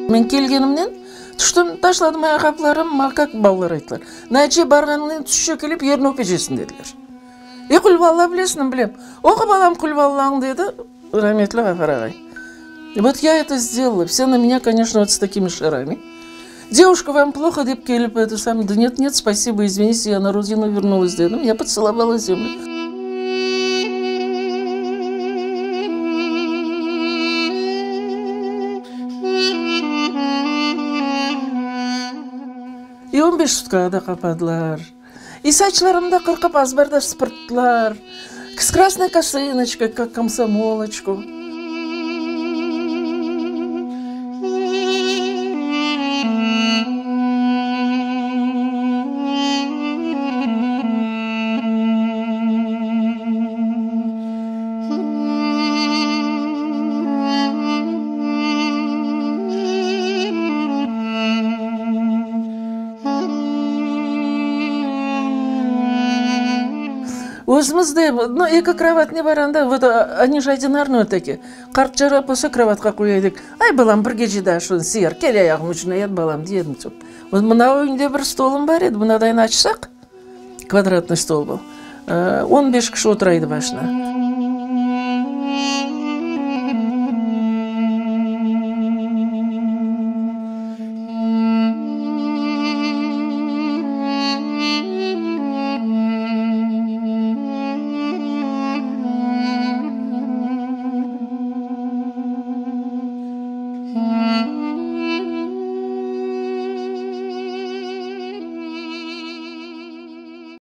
Men kelgenimnen tüştim, taşladım ayaqqaplarım, maña kak balalar ayttılar, Naciye, barğanıñnen tüş çökelep yerni öpecesiñ, dediler. E, qulvalla bilesiñmi, bilem. Oqu, balam, qulvallañ, dedi rametli Ğafar ağay. Vot ya eto sdelala, vse na menya, koneçno, vot s takimi şarami. Devushka, vam ploho, dep kelip eto sam, da net, net, spasibo, izvinite, ya na rodinu vernulas, dedim, ya potselovala zemlю. İ on beş sutkağa da qapadılar. İ saçlarımnı da qırqıp azbarda sıpırttılar, s krasnoy kosınoçkoy, kak komsomoloçku. Özümiz de, no, eki krovat ne bar anda, vot, oni je odinarnıy taki. Qart carap olsa, krovatqa qoya edik. Ay, balam, bir gece daa şunı sıyar, kel ayağım ucuna yat, balam, dey edim. Mına ögünde bir stolım bar edi, mınadayın açsaq, Kvadratnıy stol bu. On beş kişi otura edi başına.